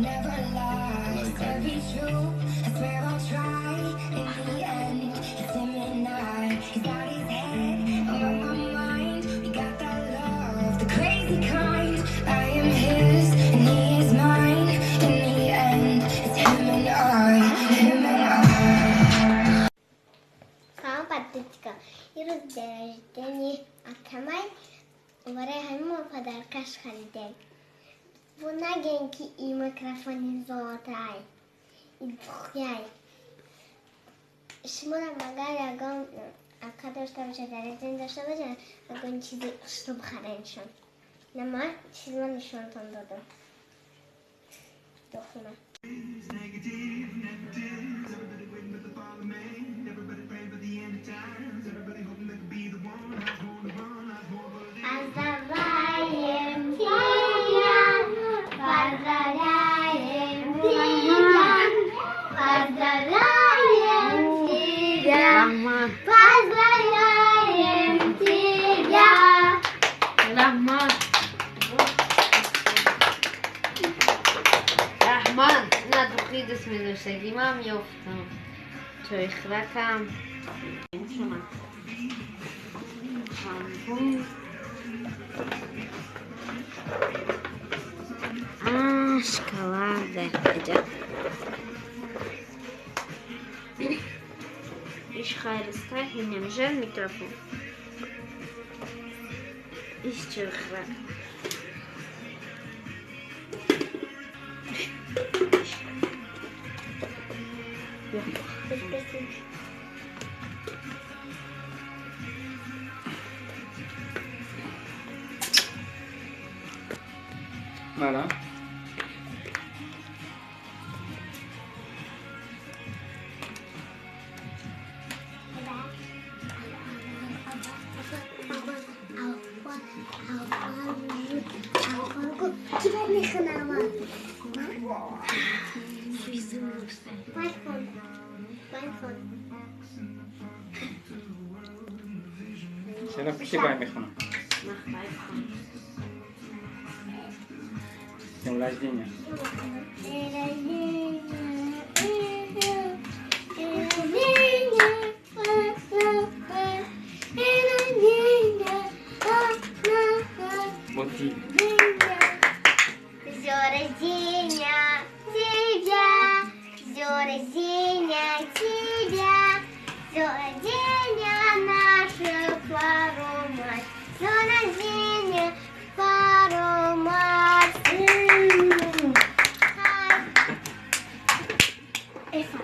Never lies. To be true, I swear I'll try. In the end, it's him and I. He's got his head, I'm on my mind. We got that love, the crazy kind. I am his, and he is mine. In the end, it's him and I, him and I. Салом, подписчика. Ирӯз день рождения акамай, барои ҳамин мо подаркаш харидем. Бу нагем, ки и микрофони зодай, и духяй. Шуморо магар ягон ака дошта бошад, день рождения дошта бошад, ягон чизи хушрӯ бихареншон. Нама чиз ма нишонтон додам. Дохуна. Negative, negatives. Everybody waiting for the fall of man. Everybody praying for the end of times. Everybody hoping they could be the one. I was born to run. I was born for this. Поздравляем тебя, поздравляем тебя, поздравляем тебя, Раҳмат. Поздравляем тебя. Раҳмат. Раҳмат. На духи дӯст медоштагимам ёфтам. Чойхӯракам. Шума. Шампун. А, шоколада. Иҷа. Иш хайриста ҳинамжа микрофон. Иш чойхӯрак. Бیا. Voilà. Ки бояд мехонам? Бояд хон. Бояд хон. Чаро ки бояд мехонам? Мах хон. С днем рождения. День рождения. День рождения. День рождения. Вот и С днем рождения тебя, с днем рождения тебя, с днем рождения наша Фарумаз, с днем рождения, Фарумаз. Хай. Эфа.